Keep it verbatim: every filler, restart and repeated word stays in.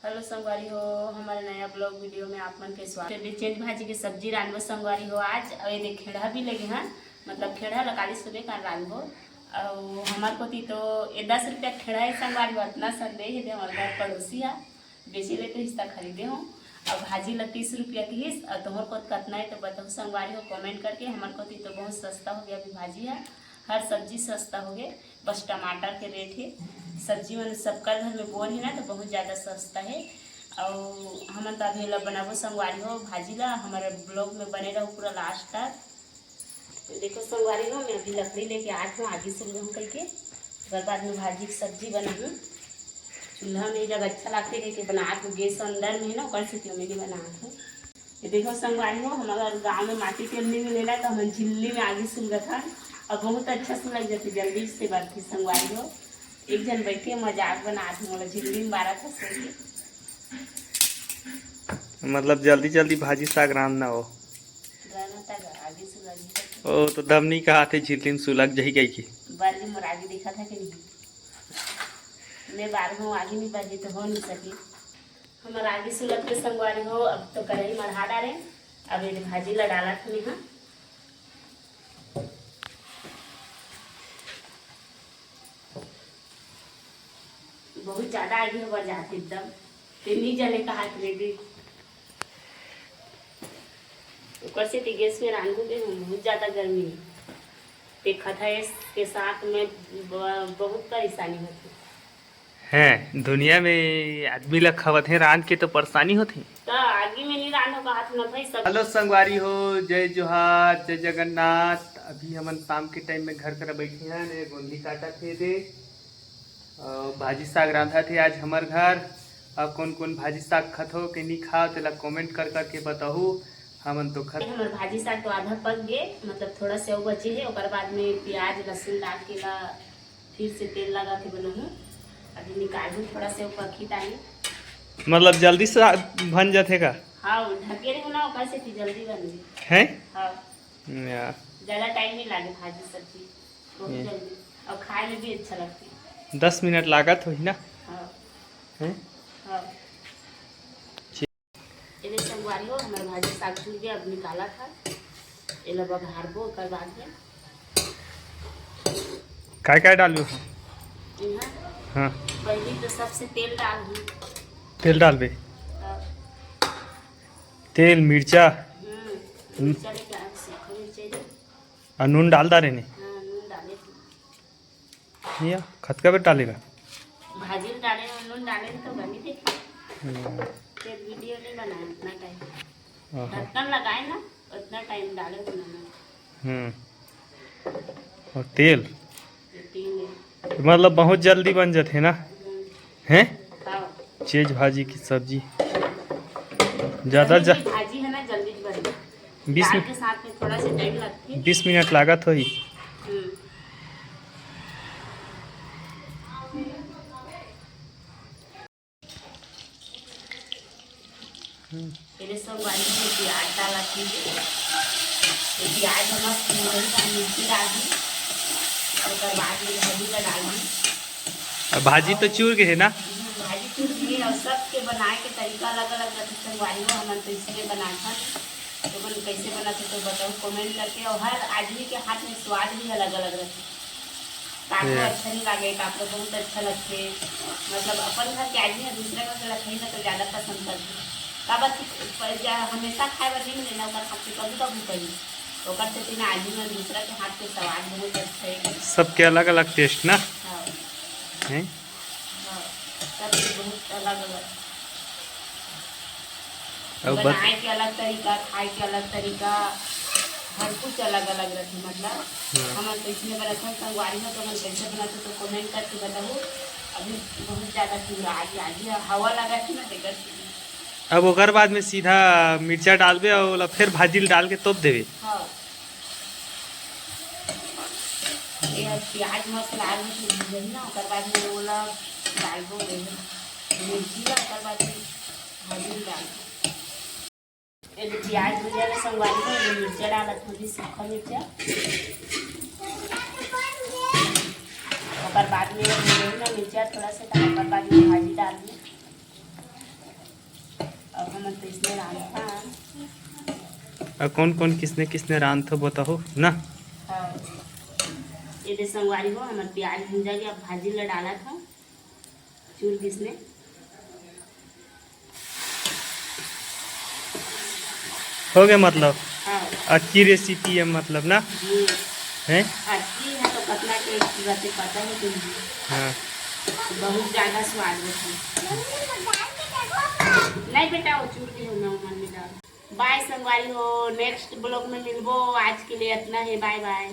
Hello संगवारी हो, हमारे नया ब्लॉग वीडियो में आप मन के स्वागत है। चेंज भाजी के सब्जी रांधबो संगवारी हो आज। अउ ये देख, खेड़हा भी लेगे हन, मतलब खेड़हा ला काली सुबह का रांधबो। अउ हमार कोती तो ये दस रुपया खेड़हा है संगवारी हो, अतना संदेह है दे हमार घर पड़ोसी है, बेचे ले तो हिस्सा खरीदे हो। अब भाजी ला तीस रुपया की हिस, अउ तोहर कोत कतना है तो बताओ संगवारी हो कमेंट करके। हमार कोती तो बहुत सस्ता हो गया अभी भाजी है, हर सब्जी सस्ता हो गया। बस टमाटर के रेट हे। सब्जी मन सबकर घर में बोर हे ना, तो बहुत ज़्यादा सस्ता हे। अउ हमन तो अभी एला बनाबो संगवारी हो भाजी ला। हमारे ब्लॉग में बने रहो पूरा लास्ट तक। तो देखो संगवारी हो, मैं अभी लकड़ी लेके आत हूँ, आगी सुलगहूँ कहिके, ओकर बाद में भाजी के सब्जी बनाहूँ। चूल्हा में जब अच्छा लागथे कहिके बनात हूँ, गैस अंदर में हे ना, ओकर सेती में नहीं बनात हूँ। ये देखो संगवारी हो, हमारे गांव में माटी तेल नहीं मिलेला, तो हमन झिल्ली में आगी सुलगत हन और बहुत अच्छा सुलग जाथे, जल्दी से बरथे संगवारी हो। एक झन बैठ के मजाक बनात हे, मोला झिल्ली में बारत हे सोची। मतलब जल्दी जल्दी भाजी साग रांधना हो। रांधना तक आगी सुलग जाथे। ओ तो दमनी कहा थे झिल्ली में सुलग जाही कही के। बरली मोर आगी दिखत हे कि नहीं? मैं बार हूँ, आगी नहीं बरली तो हो नहीं सके। हमर आगी सुलग के संगवारी हो, अब तो कढ़ाई मढ़ा डारे, अब ये भाजी ला डालत हन यहाँ। बहुत ज्यादा आगी हो जात हे एकदम, ते नहीं जले कहात रे दे। ऊपर से ते गैस में रांधू दे, बहुत ज्यादा गर्मी है। ते खथा के साथ में ब-, बहुत परेशानी होती। हैं, दुनिया में आदमी ला खवत हे, रांध के तो परेशानी होथे। त आगी में नहीं रांधो कहत ना भाई सब। हेलो संगवारी हो, जय जोहार, जय जगन्नाथ। अभी हमन शाम के टाइम में घर करा बैठे हन, ये गोंदली काटत हे दे। अउ भाजी साग रांधत हे आज हमर घर। अउ कौन कौन भाजी साग खथो के नहीं खाओ, तेला कमेंट कर करके बताहू। हमन तो खत हमर भाजी साग तो आधा पक गे, मतलब थोड़ा से अउ बचे हे। ओकर बाद में प्याज लहसुन डाल के ला फिर से तेल लगा के बनाहूँ। अभी निकालूँ थोड़ा से ऊपर खींच आनी। मतलब जल्दी से बन जाथे का? हाँ, ढके रहे ना, ओकर से फिर जल्दी बन गई। हैं? हाँ। या। ज्यादा टाइम नहीं लागे भाजी सब्जी, बहुत ये। जल्दी। और खाए में भी अच्छा लगता है। दस मिनट लागत होही ना? हाँ। हैं? हाँ। एले संगवारी हो, हमर भाजी साग चुर गया, अब निकाला था। एला बघारबो, ओकर बाद में काय काय डालबो? इहाँ हाँ। पहली तो सबसे तेल डालबो। तेल डालबे? हाँ। तेल, मिर्चा। हम्म, हम्म। मिर्चा लेके आए, सूखा मिर्चा ले। आ नून डाल डारे ने? हाँ, नून डाले थे। या, खतका बेर डालेगा? भाजी में डाले और नून डाले तो बनी देखी। हम्म। फिर वीडियो नहीं बनाए उतना टाइम। आहा। ढक्कन लगाए ना, उतना टाइम डाले तो नमक। हम्म। और तेल? ये तीन है। मतलब बहुत जल्दी बन जाथे ना? हम्म। हैं? हाँ। चेज भाजी की सब्जी। ज़्यादा जल्दी जा- भाजी है ना, जल्दी बन जाए। बीस दाल मिनट। के साथ में थोड़ा सा टाइम लगथे। बीस मिनट लागत होही। हम्म। हम्म। एले संगवारी हो प्याज डालत हे। तो प्याज हम मस्त मुरई का मिर्ची डाल दी। ओकर बाद में भाजी ला डाल दी। अब भाजी तो चूर के है ना? हम्म, भाजी चूर के है और सबके बनाए के तरीका अलग-अलग रथे संगवारी हो, हमन तो इसलिए बनाथन। तो मन कैसे बनाथे तो बताओ comment करके। और हर आदमी के हाथ में स्वाद भी अलग-अलग रथे। काकरो ये। अच्छा नहीं लागे, काकरो बहुत अच्छा लगथे। मतलब अपन घर के आदमी है, दूसरा घर के लखई में तो ज्यादा पसंद करथे। काबर कि प-, जा-, हमेशा खाए बर नहीं मिले ना, ओकर हाथ के कभी-कभी कही। ओकर सेती ना आदमी मन दूसरा के हाथ के स्वाद बहुत अच्छा है। सबके अलग-अलग taste ना? हाँ। हैं? हाँ, सबके बहुत अलग-अलग। अउ बत- बनाए के अलग तरीका, खाए के अलग तरीका, हर कुछ अलग-अलग रथे। मतलब, हाँ। हमन कइसने बनाथन, संगवारी हो, तो हमन कइसे बनाथन, तो comment करके बताहू। अभी बहुत ज्यादा ठंडा आगे, आगे हवा लगा थी ना, तेकर से। अब ओकर बाद में सीधा मिर्चा डालबे अउ ओला फिर भाजी ल डाल के तोप देबे। हाँ। ये प्याज मस्त लाल होके भूंजही ना, ओकर बाद में ओला डालबो, मिर्ची ला, ओकर बाद में भाजी ल डालबो। ये प्याज भुजा के संगवारी हो, ये मिर्चा डालत होगी, सूखा मिर्चा। ओकर बाद में ये ना मिर्चा थोड़ा सा, ओकर बाद में भाजी डाल दी। हमन तो इसने रांधथन। अउ कौन कौन किसने किसने रांधथो बताहू ना। हाँ। ये दे संगवारी हो, हमर प्याज भुंजा गया, अब भाजी ला डालथन। चूर किसने हो गया मतलब। हाँ। अच्छी रेसिपी है मतलब ना। हम्म। हैं? अच्छी है तो कितना टेस्ट रहते पता है तुम? हाँ। बहुत ज्यादा स्वाद रहता है। नहीं बेटा, वो चूर दी हो, मैं मन में डाल। बाय संगवारी हो, नेक्स्ट ब्लॉग में मिलबो। आज के लिए इतना है, बाय बाय।